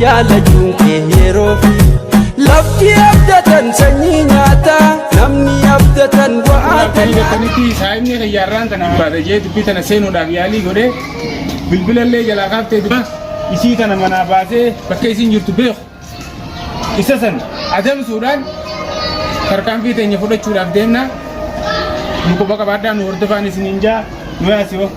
Jaalachuun kee yeroo fi lafti abdatan sanyii nyaataa namni abdatan wa'aa Akkanii jettanitti saayimni xiyyaarraan tana baata jee dubbii tana seenuudhaaf yaalii godhee bilbilallee jalaa kaaftee dubba isii tana manaa baasee bakka isiin jirtu beeku isa san adamsuudhaan tarkaanfii teenya fudhachuudhaaf deemna nu quba qabaadhaa nu hordofaan isiniin jaa nu yaasiyoo.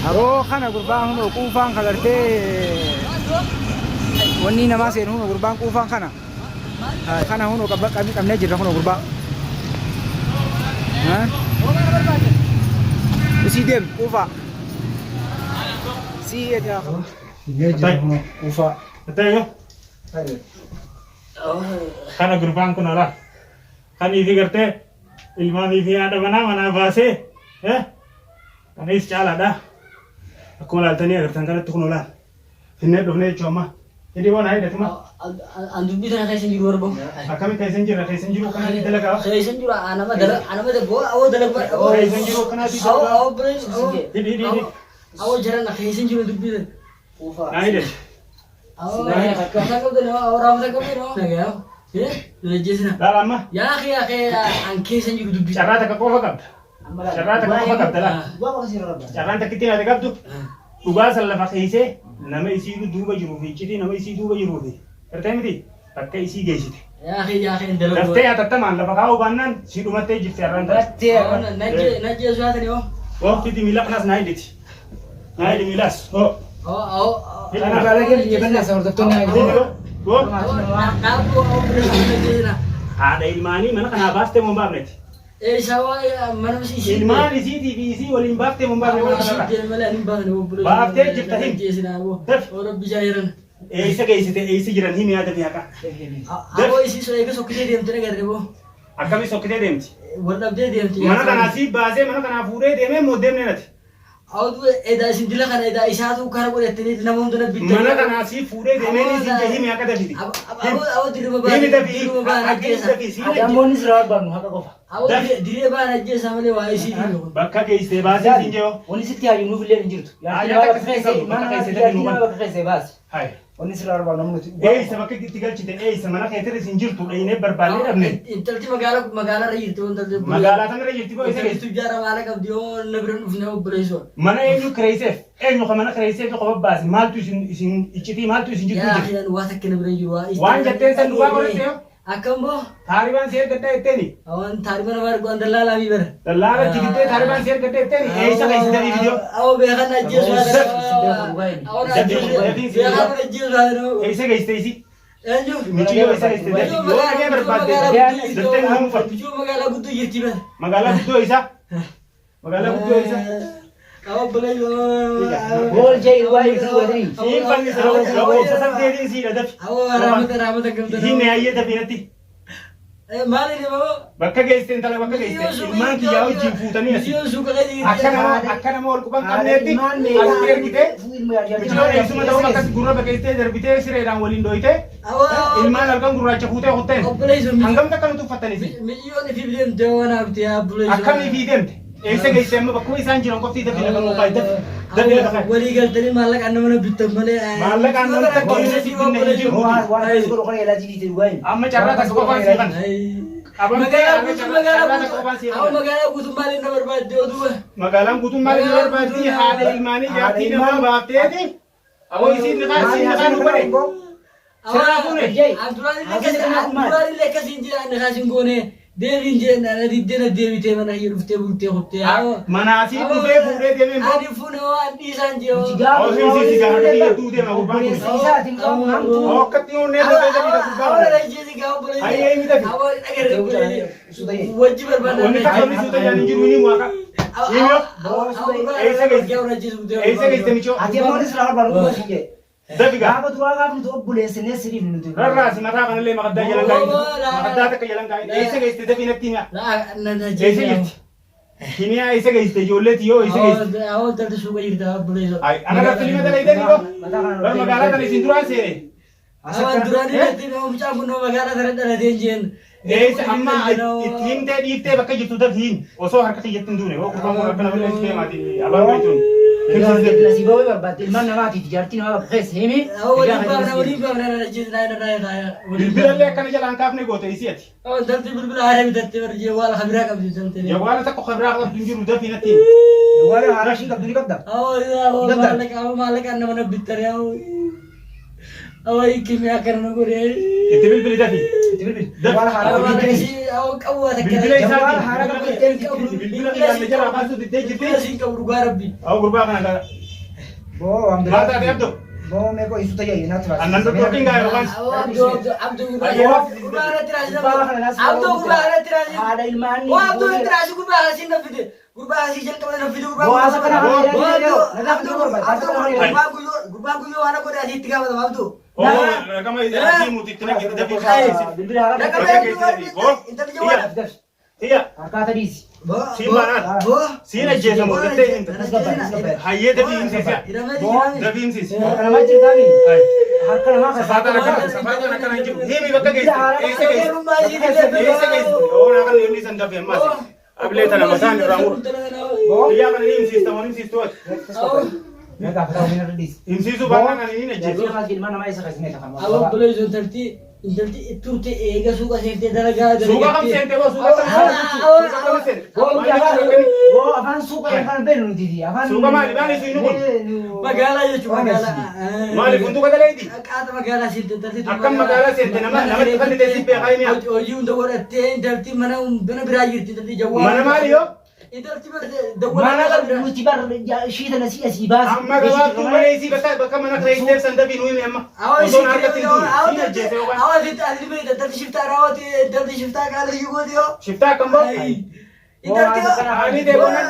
Aboo kana gurbaan hunoo quufaan kagartee wanni namaa seenu hunoo gurbaan quufaan kana kana hunoo qabnee jirra hunoo gurbaa. Isii deem quufaa. Sii edaa qabnee jirra hunoo quufaa. Kana gurbaan kun ala. Kanii fi gartee ilmaanii fi haadha manaa manaa baasee kanis caalaadha. Akkuma laaltanii agartan kanatti kun olaal. Finnee dhufnee jechuun amma. Hidhii waan hidhatuma. An dubbii tana keessa hin jiru warbo. Akkami keessa hin jirre keessa hin jiru kanatti dalagaa. Keessa hin jiru anama dalagu anama dalagu awoo dalagu awoo Keessa hin jiru kanatti awoo dalagaa. awoo birees awoo Hidhi hidhi hidhi. awoo jarana keessa hin jiru dubbii tana. Naa hidhati. Awoo akkaataa qabdu nama awoo raamata qabdu nama. Nagayaa eh najjeesina. Laala amma Yaa akhi yaa akhi an keessa hin jiru dubbii. carraa takka qofa qabda. Carraa takka qofa qabda laala. Carraan takkittiin ati qabdu dhugaa san lafa keessee nama isii duuba jiruu fi iccitii nama isii duuba jiruu fi gartee miti bakka isii geessite. Yaa akhi yaa akhi hin dalagu. Daftee hatattamaan lafa kaa'uu baannaan si dhumattee jirti har'aan tana. Najjeesu haatani hoo. Hoo fidi miila kanas naa hidhiti. Naa hidhi miilaas. Hoo. Awoo awoo. Magaalaa keenya biyya balleessa hordoftoonni Hidhi hoo. Hoo. Haadha ilmaanii mana kanaa baastee moo hin baafneti? Ilmaan isiitii fi isii waliin baaftee moo hin baafne mana kanarraa? Baaftee jirta himi. Dafi. Eessa geessite eessa jiran himi yaada fi haqa. Akkami sokkitee deemti? Mana kanaa sii baasee mana kanaa fuudhee deemee moo deemnee nati? Mana kanaa sii fuudhee deemee ni siin jee himi haqa dafiti. Himi dafii. Haqni dafii sii Ati ammoo inni sirraa barbaadnu haqa qofa. Diree baan ajjeesaa malee waa'ee isii dhiibu. Bakka geessitee baasee siin jee hoo. Wanni sitti hayyuu nuuf illee hin jirtu. Aayaa Jaartii nama takka bakka sitti keessee qabdu, bakka mana keessee jaartii dafii nama nu bakka keessee baasi. Hai. Wanni sirraa barbaadnu namni nuti. Eessa bakka itti galchite eessa mana keetirra isin jirtu dhaynee barbaannee dhabne. Intalti magaalaa magaalaa irra jirti intalti. Magaalaa tamirra jirti boo eessa Intalti geesse? tujjaara maala qabdi yoo na bira hin dhufne obboleessoo. Mana eenyu kireesseef? Eenyu kan mana kireesseef qofa baase maaltu isin isin iccitii maaltu isin jidduu Yaa jira? akhiran waa takka na bira hin jiru. Waan jetteen san dhugaa godhatte yoo? Akkam boo? Taaribaan si ergadha jetteeni? Waan taariba nama argu an dallaalaa mi bara. Dallaala itti fiddee taaribaan si ergadha jetteeni? Eessa keessa dafii fidiyoo? Awoo beekan ajjeesu haa Beekan ajjeesu haa Eessa geessite isii? Eenyu? Michiyyoo eessa geessite dafii? Yoo dhagee barbaadde daftee nu mufattu. Michiyyoo magaalaa guddoo jirti bara. Magaalaa guddoo isaa? Magaalaa guddoo isa. Gool jee waa'ee fi wadrii. Siin fannisa lakkoofsa saddeetiin siidha dafi. Himi hayyee dafi natti. Maali ni babo? Bakka geessite intala bakka geessite ilmaan kiyyaa wajjin fuutanii asii. Akka nama akka nama wal quban qabneetti asitti ergitee michiloo eessuma ta'uun akkas gurra baqeessitee darbitee sireedhaan waliin dooyitee ilmaan halkan gurraacha fuutee kutteen hangam takka nu tuffattan isin. Mi'yoon ifiif deemte waan hafte yaa buleessu. Akkam ifii deemte? Eessa geesse amma bakkuma isaan jiran qofti dafi lafa nuu kaa'i dafi. Dafi lafa kaa'i. Walii galtanii maallaqaan nama na bittan malee. Maallaqaan nama takka inni si binne hin jiru. Waan akkas godhu kana ilaalchi dhiite dhugaa hin. Amma carraa takka qofaan sii kana. Qabamtee amma carraa takka qofaan sii kana. Magaalaa guutummaa maaliin na barbaadde oduu. Magaalaan guutuun maaliin na barbaaddi haadha ilmaanii jaartii namaa baafteeti. Aboo isiin niqaa isiin niqaa nu godhe. Sirraa fuune. Duraan illee akkasiin jira inni kaasiin goone deebiin jeen ana diddee na deebitee mana kiyya dhuftee bultee kuttee. Manaa sii dhufee fuudhee deemee Ani fuune waan dhiisaan jee. Osoo isii si gaafate biyya tuu deema gurbaan kun. Obboleessa isaatiin qabu hamtuu. Akkatti onnee dhufee deemita gurbaan kun. Hayyee himi dafi. Wajji barbaada. Wanni takka wanni suuta jaan hin jiru ni waaqa. Eessa geesse? Eessa geesse michoo? Ati ammoo inni sirraa barbaadu dhugaa siin jedhe. Dafi gaa. Gaafa duraa gaafa nuti obboleessinee siriif nuti. Rarraasi mataa kanallee maqaddaa jalan kaa'in. Maqaddaa takka jalan kaa'in. Eessa geesse dafi natti himaa. Eessa jirti? Himiyaa eessa geessite ijoolleeti yoo eessa geessite? Ay, ana irratti lima dalaydanii boo. Bar magaalaa tana isin duraan seene. Awwan duraan irratti mucaan kun magaalaa tana dhalatee jeen. Eessa amma itti himtee dhiiftee bakka jirtu dafii himi. Osoo harka kiyyatti hin duune. Hoo gurbaan kun akkana malee si deemaati abaan beektuun. Himsiisee. Asii ba'uu barbaadde ilmaan namaatiif jaartii namaa bakka keessa himi. Waliin baafna waliin baafna na ajjeesna irraa irraa. Bilbilallee akkana jalaan kaafne goote isii ati. Intalti bilbila haaraa bitattee barjee jawwaala kabiraa qabdi intalti. Jawwaala tokko kabiraa qabdu hin jiru dafii natti himi. Jawwaala haaraa ishii qabdu ni qabda. Maallaqa maallaqa nama na bittare. Awwa kimi akkana na godhe. Itti bilbili dafii. Itti bilbili. Jawwaala haaraa qabdu Maallaqa ni isii qawwaa takka. Bilbila Jawwaala haaraa qabdu isaatii. Bilbila kiyyaan na jalaa kaasuu diddee Bilbila jirti. isiin qabu dhugaa rabbi. Awwa gurbaa kana gara. Boo waan Maal biraa. taate abdoo? Boo meeqoo isu tajaajila naatti baasa. Annan doktortiin gaa yookaan. Abdoo abdoo abdoo gurbaa gurbaa irratti raasina. Abdoo gurbaa irratti raasina. Haadha ilmaanii. Waa abdoo irratti raasina gurbaa asii na fide. Gurbaa asii jalqaba na fide gurbaa. Boo asa kana Abdoo kana abdoo gurbaa guyyoo gurbaa guyyoo waan godhe asii itti gaafatama abdoo. Oo raqama asii muti itti naqi dafii. Bilbila haaraa Raqama qabdu. intalli jawwaala. Iyya Harkaa tadiisi. siin baanaan. Siin ajjeesamu jettee himta. Hayyee dafii himsiisi. Dafii himsiisi. Harka namaa jirtaami. Harka namaa kan Safaataan akkana safaataan akkana hin jiru. Himi bakka geesse. Eessa geesse? Eessa geesse? Oo naa kan inni san dafee ammaas. Ablee tana mataan irraa muru. Biyyaa kana ni himsiista moo himsiistu ati? Meeqa afata waliin irra dhiisi. Himsiisuu baannaan ani ni ajjeesu. Jaartii namaa ilmaan namaa eessa keessi meeqa kan Awwa bulee intalti intalti turte eega suuqa seentee dalagaa Suuqa kam seente boo suuqa kam seente? Suuqa kam seente? Boo afaan suuqa afaan beenu nuti afaan. Suuqa maali? Maali suuqni kun? Magaalaa jechuun magaalaa. Maali funduuqa daleeti? Qaata magaalaa seente intalti. Akkam magaalaa seente nama namatti fannitee si beekaa himi haa? Hojii hunda godhattee intalti mana mana biraa jirti intalti jawwaa. Mana maali yoo? Intalti Mana nuti bar ishii tana si asii baasi. Amma gabaabtuu mana isii bakka bakka mana kireessiteef san dafii nuyi amma. Osoo harkatti hin duune. Siin ajjeese yookaan. Shiftaa akkam boo? Ani deebonan.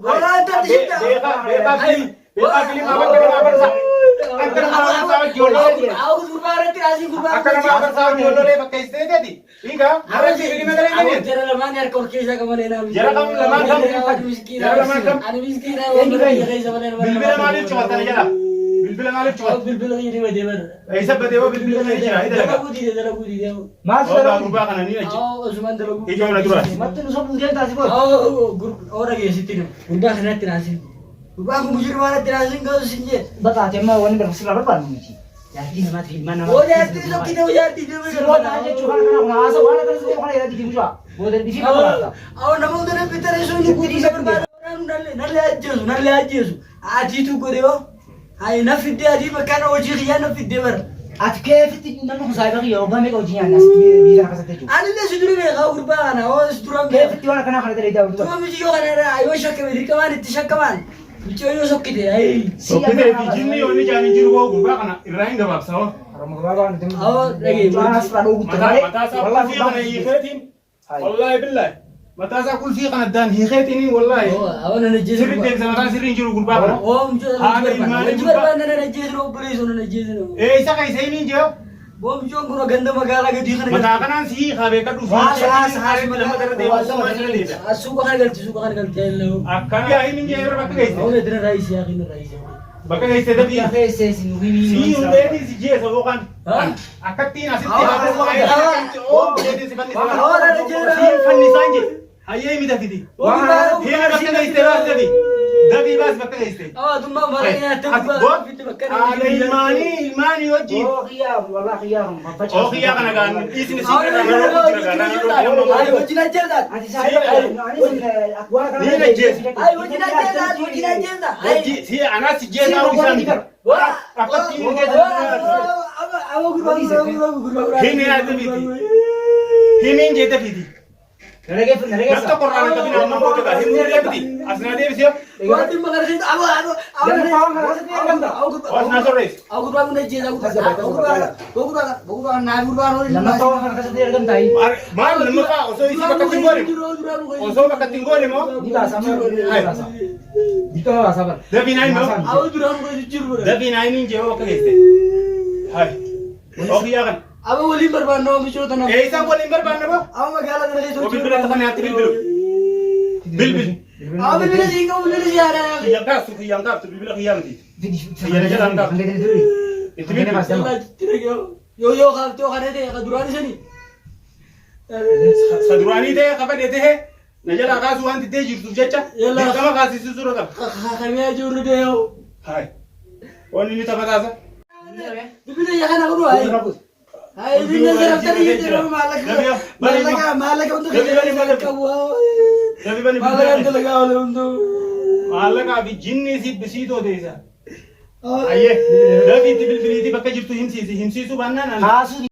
Beekaa beekaa filim beekaa filim akka nama abarsaa. Akka nama abarsaa ijoollee. Akka nama abarsaa ijoollee bakka isteeteti. Hiika har'a filima galee galee. Jara lamaan harka ol keessaa qabalee naa. Jara kam lamaan kam? Jara lamaan kam? Ani miskiina Bilbila maaliif cufattana jala? Bilbila maaliif cufatta? Bilbila kiyya ni badee bara. Eessa badee hoo bilbila kana jira? Hidha laga. Dalaguu diide dalaguu diide. Maal Hoo gurbaa kana ni achi. Osumaan dalaguu. Ijoo na duraati. Matti nu sobuu deemtaa si booda. Oo dhageessitti nama. Gurbaa kanatti naasin. Gurbaan kun mujirri waan itti naasin ga'u sin jee. Baqaate amma wanni barbaadu sirraa barbaadnu miti. Jaartii namaatiif ilmaan namaa. Oo jaartii sokkite oo jaartii deemee Sirboota jechuun kana kana kun haasa waan akkana sirboota kana jedhati dibuja. Booda dhifii qabaata. Awwa nama hunda na bitare sun ni guutuu isa barbaada. Nallee nallee ajjeesu nallee ajjeesu. Adiitu godhe yoo. Hayi na fiddee adii bakka hojii kiyyaa na fiddee bara. Ati keefitti namni kun saayiba kiyya waggaa meeqa hojii nyaanna asitti biyya kana keessatti jechuudha. Anillee si dura beekaa gurbaa kana oo si duraan beekaa. Keefitti waan akkanaa kana ta'e daawwatu. Tuma mijiyyoo kana irraa yoo shakkame dirqamaan itti shakkamaan mijiyyoo yoo sokkite ayi. Sokkitee fi jinni yoo inni jaan hin jiru hoo gurbaa kana irraa hin gabaabsa hoo. Harama gabaabaa nuti. Awwa, dhagee. Waan asirraa dhoogutti Mataa malee. mataa isaa qulfii kana hiikeetiin wallaahi billaahi mataa isaa qulfii kana addaan hiikeetiin wallaahi Awwa nan ajjeesu. sirri deemsa mataa sirri hin jiru gurbaa kana. Oo mijiyyoo Haadha nan ilmaanii hojii gurbaa. barbaanna nan ajjeesinu obboleessu nan ajjeesinu. Ee isa keessa himiin jee Boomjoon kun ganda magaalaa gadii kana mataa kanaan si hiikaa beekadhu si hiikeetiin haareen lammata irra deebi'u suuqa irra deebi'a. Suuqa kana galti suuqa kana galti. Akkana yaa himiin jee irra bakka geesse Awwa dira raayisii yaa kinna raayisii. bakka geesse dafii. Keessa isin himii. Si hundeetiin si jeesa yookaan akkattiin asitti haa ta'u oo si fannisaa si fannisaan jedhe hayyee himi dafiti himi bakka geesse baas dafi dafii baas bakka geesse. Awwa tummaa maraa nyaattee gubbaa fitti bakka Haadha ilmaanii ilmaanii wajjin Oo kiyyaa walaa kiyyaa kan faffacaasu. oo kiyyaa kana gaan dhiisni si irraa Ay wajjin ajjeesaa. Ati saayiba anis waan akkanaa. Ni ajjeesa. Ay wajjin ajjeesaa wajjin ajjeesaa. Wajji si anaas si jeesaa isaan akkattiin Himi yaa dafiti himiin jee dafiti. Nalageeffu Nam nalageessa. tokko irraa nan qabin amma booda gaa himuu deebiti as naa deebisee as naa sorreessi. Lammaffaa waan kana keessatti argamtaa Maal lammaffaa osoo isii bakka ittiin goone osoo bakka ittiin goone moo ni baasa amma ni baasa. Dirqama baasaa bara. dafii naa himee dafii naa himiin jee bakka geesse. Hai oo kiyyaa kana. Aba waliin barbaannoo michoota nama. Ee isaan waliin barbaanna boo. Aba magaalaa kana keessa Oo bilbila takka nyaatti bilbilu. Bilbil. Aba bilbila siin qabu bilbila si haaraa. Kiyyaan kaaftu kiyyaan kaaftu bilbila kiyyaa miti. Itti bilbili. Yoo yoo kaaftee kana ta'e ka duraan isanii. Sa duraanii ta'e kafadhe ta'e na jalaa kaasuu waan diddee jirtuuf jecha Yalla. dirqama kaasisiisuu qaba. Kakamee jiru dee'u. Hayi. Wanni inni taphataasa. Bilbila yaa kana godhu hayi. Hayi dinna saraftanii jiru maallaqa maallaqa maallaqa hunda keessa qabu. Maallaqa dalagaa oole hunduu. Maallaqaa fi jinni si bisiitoo teessa. Ayyee. Dafiitti bilbiliitii bakka jirtu himsiisi. Himsiisuu baannaan ani. Kaasuu.